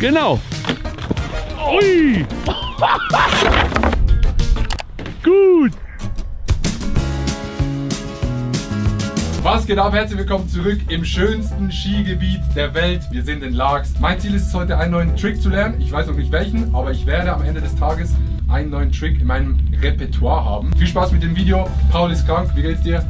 Genau. Ui. Gut. Was geht ab? Herzlich willkommen zurück im schönsten Skigebiet der Welt. Wir sind in Laax. Mein Ziel ist es heute, einen neuen Trick zu lernen. Ich weiß noch nicht welchen, aber ich werde am Ende des Tages einen neuen Trick in meinem Repertoire haben. Viel Spaß mit dem Video. Paul ist krank. Wie geht's dir?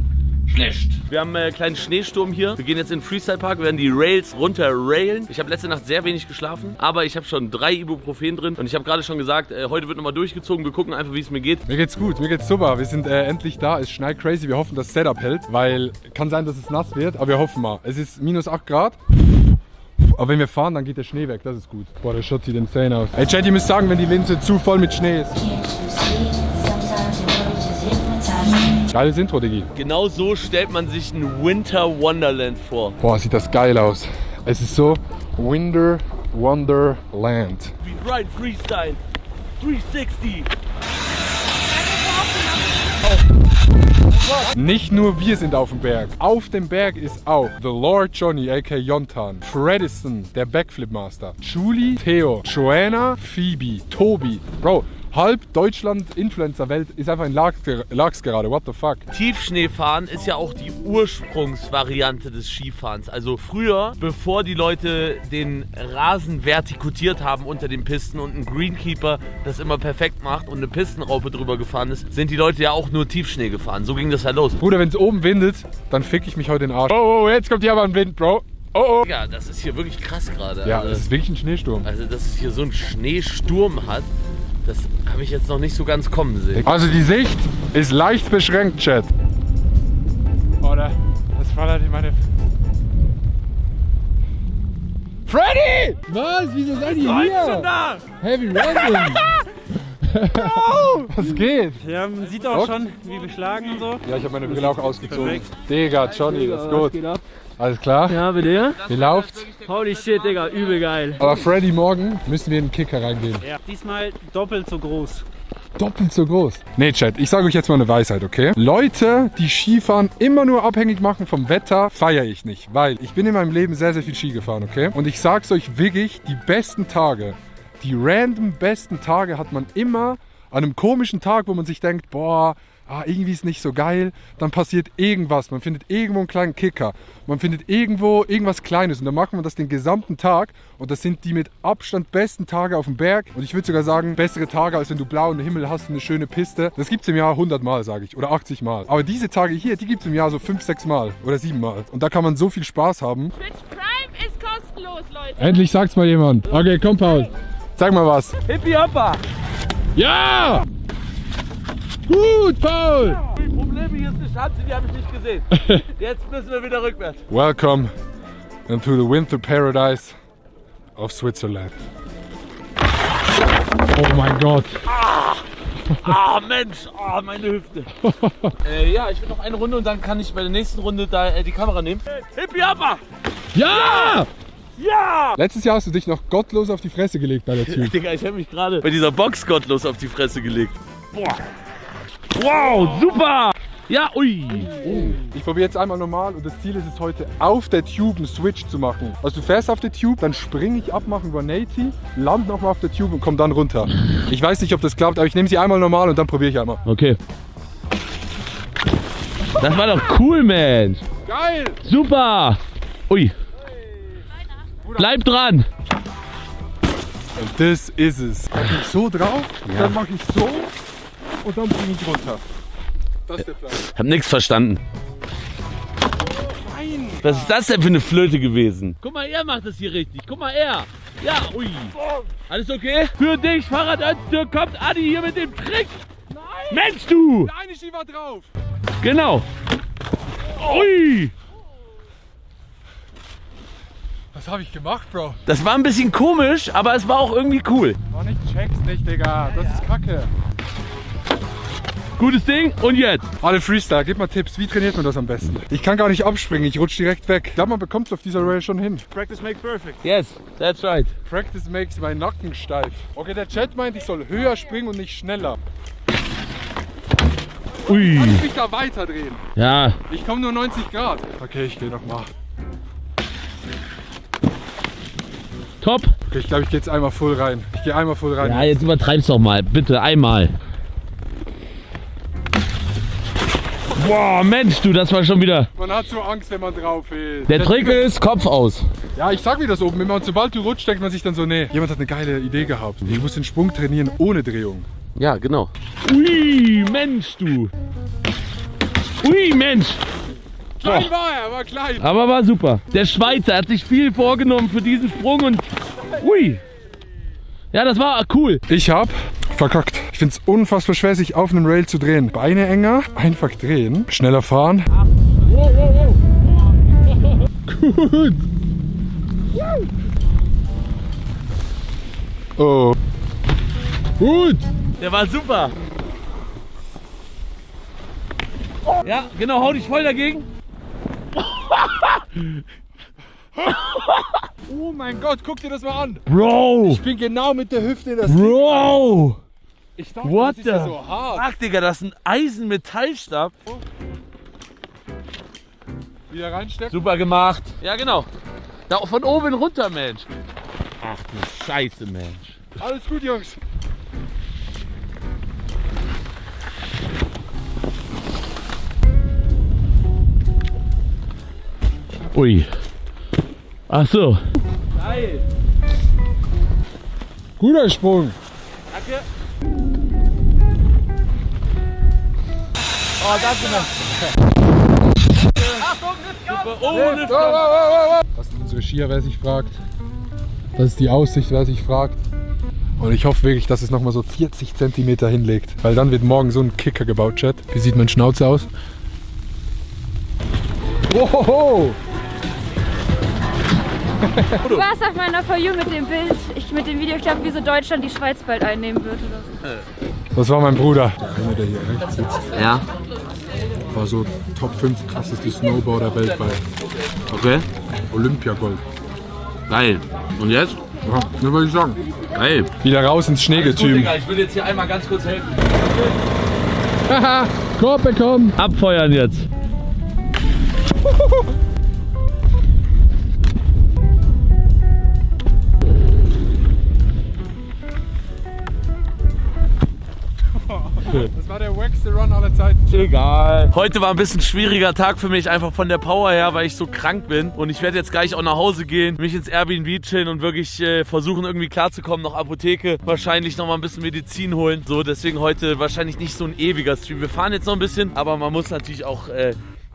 Schlecht. Wir haben einen kleinen Schneesturm hier. Wir gehen jetzt in den Freestyle Park, wir werden die Rails runter railen. Ich habe letzte Nacht sehr wenig geschlafen, aber ich habe schon 3 Ibuprofen drin. Und ich habe gerade schon gesagt, heute wird nochmal durchgezogen. Wir gucken einfach, wie es mir geht. Mir geht's gut, mir geht's super. Wir sind endlich da. Es schneit crazy. Wir hoffen, das Setup hält, weil kann sein, dass es nass wird, aber wir hoffen mal. Es ist minus 8 Grad. Aber wenn wir fahren, dann geht der Schnee weg. Das ist gut. Boah, der Shot sieht insane aus. Ey, Chat, ihr müsst sagen, wenn die Linse zu voll mit Schnee ist. Geiles Intro, Diggi. Genau so stellt man sich ein Winter Wonderland vor. Boah, sieht das geil aus. Es ist so Winter Wonderland. We ride Freestyle 360. Nicht nur wir sind auf dem Berg. Auf dem Berg ist auch The Lord Johnny, aka Jontan, Fredison, der Backflip Master, Julie, Theo, Joanna, Phoebe, Tobi. Bro, halb Deutschland Influencer-Welt ist einfach in Laax gerade. What the fuck? Tiefschneefahren ist ja auch die Ursprungsvariante des Skifahrens. Also früher, bevor die Leute den Rasen vertikutiert haben unter den Pisten und ein Greenkeeper das immer perfekt macht und eine Pistenraupe drüber gefahren ist, sind die Leute ja auch nur Tiefschnee gefahren. So ging das ja los. Bruder, wenn es oben windet, dann fick ich mich heute in den Arsch. Oh, jetzt kommt hier aber ein Wind, Bro. Oh. Ja, das ist hier wirklich krass gerade. Ja, also, das ist wirklich ein Schneesturm. Also, dass es hier so einen Schneesturm hat, das habe ich jetzt noch nicht so ganz kommen sehen. Also die Sicht ist leicht beschränkt, Chat. Oder? Das ballert in meine... Freddy! Was? Wieso seid ihr hier? Da? Heavy Random! Was geht? Ja, man sieht auch schon, wie beschlagen und so. Ja, ich habe meine Brille auch ausgezogen. Perfekt. Digga, Johnny, das ist gut. Alles klar? Ja, bei dir? Wie läuft's? Holy shit, Digga, übel geil. Aber Freddy, morgen müssen wir in den Kicker reingehen. Ja. Diesmal doppelt so groß. Doppelt so groß. Nee, Chat, ich sage euch jetzt mal eine Weisheit, okay? Leute, die Skifahren immer nur abhängig machen vom Wetter, feiere ich nicht. Weil ich bin in meinem Leben sehr, sehr viel Ski gefahren, okay? Und ich sag's euch wirklich, die besten Tage, die random besten Tage hat man immer an einem komischen Tag, wo man sich denkt, boah, irgendwie ist nicht so geil, dann passiert irgendwas. Man findet irgendwo einen kleinen Kicker. Man findet irgendwo irgendwas Kleines und dann macht man das den gesamten Tag und das sind die mit Abstand besten Tage auf dem Berg und ich würde sogar sagen, bessere Tage, als wenn du blauen Himmel hast und eine schöne Piste. Das gibt es im Jahr 100 Mal, sage ich, oder 80 Mal. Aber diese Tage hier, die gibt es im Jahr so 5, 6 Mal oder 7 Mal und da kann man so viel Spaß haben. Twitch Prime ist kostenlos, Leute. Endlich sagt's mal jemand. Okay, komm Paul, sag mal was. Hippie Hopper! Ja! Gut, Paul! Die Probleme, hier ist eine Schanze, die habe ich nicht gesehen. Jetzt müssen wir wieder rückwärts. Welcome into the winter paradise of Switzerland. Oh mein Gott. Mensch, meine Hüfte. Ja, ich will noch eine Runde und dann kann ich bei der nächsten Runde da die Kamera nehmen. Hippie Hopper! Ja! Ja! Letztes Jahr hast du dich noch gottlos auf die Fresse gelegt bei der Tür. Digga, ich habe mich gerade bei dieser Box gottlos auf die Fresse gelegt. Boah. Wow, super! Ja, ui! Ich probiere jetzt einmal normal und das Ziel ist es heute, auf der Tube einen Switch zu machen. Also du fährst auf der Tube, dann springe ich ab, mache über 180, land nochmal auf der Tube und komme dann runter. Ich weiß nicht, ob das klappt, aber ich nehme sie einmal normal und dann probiere ich einmal. Okay. Das war doch cool, Mensch! Geil! Super! Ui! Bleib dran! Und das ist es. Dann gehe ich so drauf, dann mache ich so und dann bringe ich runter. Das ist der Plan. Hab nix verstanden. Nein! Was ist das denn für eine Flöte gewesen? Guck mal, er macht das hier richtig. Guck mal, er. Ja, ui. Alles okay? Für dich, Fahrradönster, kommt Adi hier mit dem Trick. Nein! Mensch, du! Der eine Ski war drauf! Genau. Ui. Was habe ich gemacht, Bro? Das war ein bisschen komisch, aber es war auch irgendwie cool. Oh, nicht check's nicht, Digga. Das ist Kacke. Gutes Ding und jetzt. Alle Freestyle, gib mal Tipps, wie trainiert man das am besten? Ich kann gar nicht abspringen, ich rutsche direkt weg. Ich glaube, man bekommt es auf dieser Rail schon hin. Practice makes perfect. Yes, that's right. Practice makes mein Nacken steif. Okay, der Chat meint, ich soll höher springen und nicht schneller. Ui. Kann ich mich da weiter drehen? Ja. Ich komme nur 90 Grad. Okay, ich gehe nochmal. Top. Okay, ich glaube, ich gehe jetzt einmal voll rein. Ich gehe einmal voll rein. Ja, jetzt übertreib's doch mal. Bitte, einmal. Boah, Mensch, du, das war schon wieder... Man hat so Angst, wenn man drauf ist. Der Trick ist, Kopf aus. Ja, ich sag wie das oben. Immer, sobald du rutschst, denkt man sich dann so, nee, jemand hat eine geile Idee gehabt. Ich muss den Sprung trainieren ohne Drehung. Ja, genau. Ui, Mensch, du. Ui, Mensch. Klein war er, war klein. Aber war super. Der Schweizer hat sich viel vorgenommen für diesen Sprung und... Ui. Ja, das war cool. Ich hab verkackt. Ich find's unfassbar schwer, sich auf einem Rail zu drehen. Beine enger, einfach drehen, schneller fahren. Gut. Oh. Gut. Der war super. Ja, genau, hau dich voll dagegen. Oh mein Gott, guck dir das mal an. Bro. Ich bin genau mit der Hüfte in das Bro. Ich dachte, What das ist ja the- so hart. Ach, Digga, das ist ein Eisenmetallstab. Wieder reinstecken. Super gemacht. Ja, genau. Da von oben runter, Mensch. Ach du Scheiße, Mensch. Alles gut, Jungs. Ui. Ach so. Geil. Guter Sprung. Danke. Oh, danke. Achtung, Lift oh, Lift Das ist unsere Skier, wer sich fragt. Das ist die Aussicht, wer sich fragt. Und ich hoffe wirklich, dass es nochmal so 40 cm hinlegt. Weil dann wird morgen so ein Kicker gebaut, Chat. Wie sieht mein Schnauze aus? Ohoho! Du warst auf meiner For You mit dem Bild, mit dem Video, ich glaube, wie so Deutschland die Schweiz bald einnehmen wird oder so. Das war mein Bruder. Einer, der hier rechts sitzt, Ja, war so Top 5 krasseste Snowboarder weltweit. okay. Olympiagold. Geil. Und jetzt? Ja, nur würde ich sagen. Geil. Wieder raus ins Schneegetüm. Ich will jetzt hier einmal ganz kurz helfen. Haha, Korb bekommen. Abfeuern jetzt. Das war der wackste Run aller Zeiten. Egal. Heute war ein bisschen schwieriger Tag für mich, einfach von der Power her, weil ich so krank bin. Und ich werde jetzt gleich auch nach Hause gehen, mich ins Airbnb chillen und wirklich versuchen irgendwie klarzukommen, noch Apotheke, wahrscheinlich noch mal ein bisschen Medizin holen. So, deswegen heute wahrscheinlich nicht so ein ewiger Stream. Wir fahren jetzt noch ein bisschen, aber man muss natürlich auch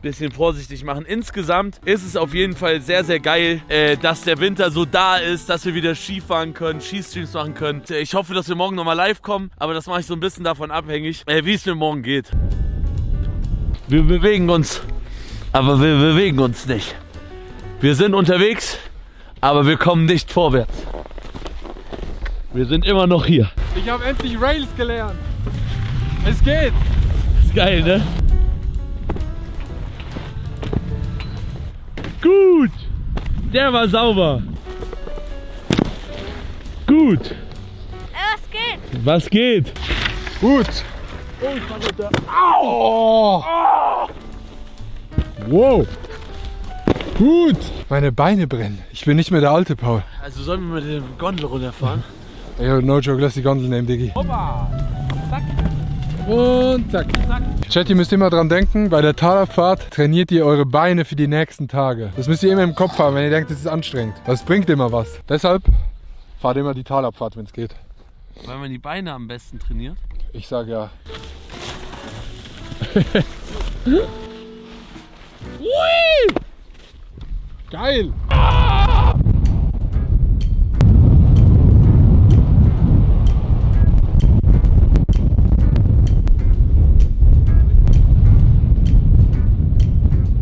bisschen vorsichtig machen. Insgesamt ist es auf jeden Fall sehr, sehr geil, dass der Winter so da ist, dass wir wieder Skifahren können, Skistreams machen können. Ich hoffe, dass wir morgen nochmal live kommen, aber das mache ich so ein bisschen davon abhängig, wie es mir morgen geht. Wir bewegen uns, aber wir bewegen uns nicht. Wir sind unterwegs, aber wir kommen nicht vorwärts. Wir sind immer noch hier. Ich habe endlich Rails gelernt. Es geht. Ist geil, ne? Gut! Der war sauber. Gut. Was geht? Was geht? Gut. Au! Wow. Gut. Meine Beine brennen. Ich bin nicht mehr der alte Paul. Also sollen wir mit der Gondel runterfahren? Ey, no joke, lass die Gondel nehmen, Diggi. Hoppa! Zack! Und zack. Chat, ihr müsst immer dran denken, bei der Talabfahrt trainiert ihr eure Beine für die nächsten Tage. Das müsst ihr immer im Kopf haben, wenn ihr denkt, das ist anstrengend. Das bringt immer was. Deshalb fahrt immer die Talabfahrt, wenn es geht. Weil man die Beine am besten trainiert. Ich sag ja. Geil!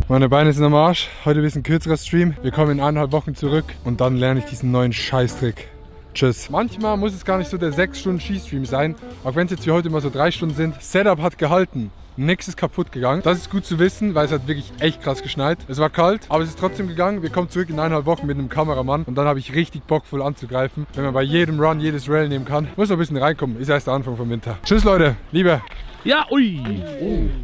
Meine Beine sind am Arsch. Heute ein bisschen kürzerer Stream. Wir kommen in 1,5 Wochen zurück und dann lerne ich diesen neuen Scheißtrick. Tschüss. Manchmal muss es gar nicht so der 6-Stunden-Skistream sein, auch wenn es jetzt wie heute immer so 3 Stunden sind. Setup hat gehalten. Nichts ist kaputt gegangen. Das ist gut zu wissen, weil es hat wirklich echt krass geschneit. Es war kalt, aber es ist trotzdem gegangen. Wir kommen zurück in 1,5 Wochen mit einem Kameramann und dann habe ich richtig Bock, voll anzugreifen. Wenn man bei jedem Run jedes Rail nehmen kann. Muss noch ein bisschen reinkommen. Ist erst der Anfang vom Winter. Tschüss Leute, Liebe. Ja, ui!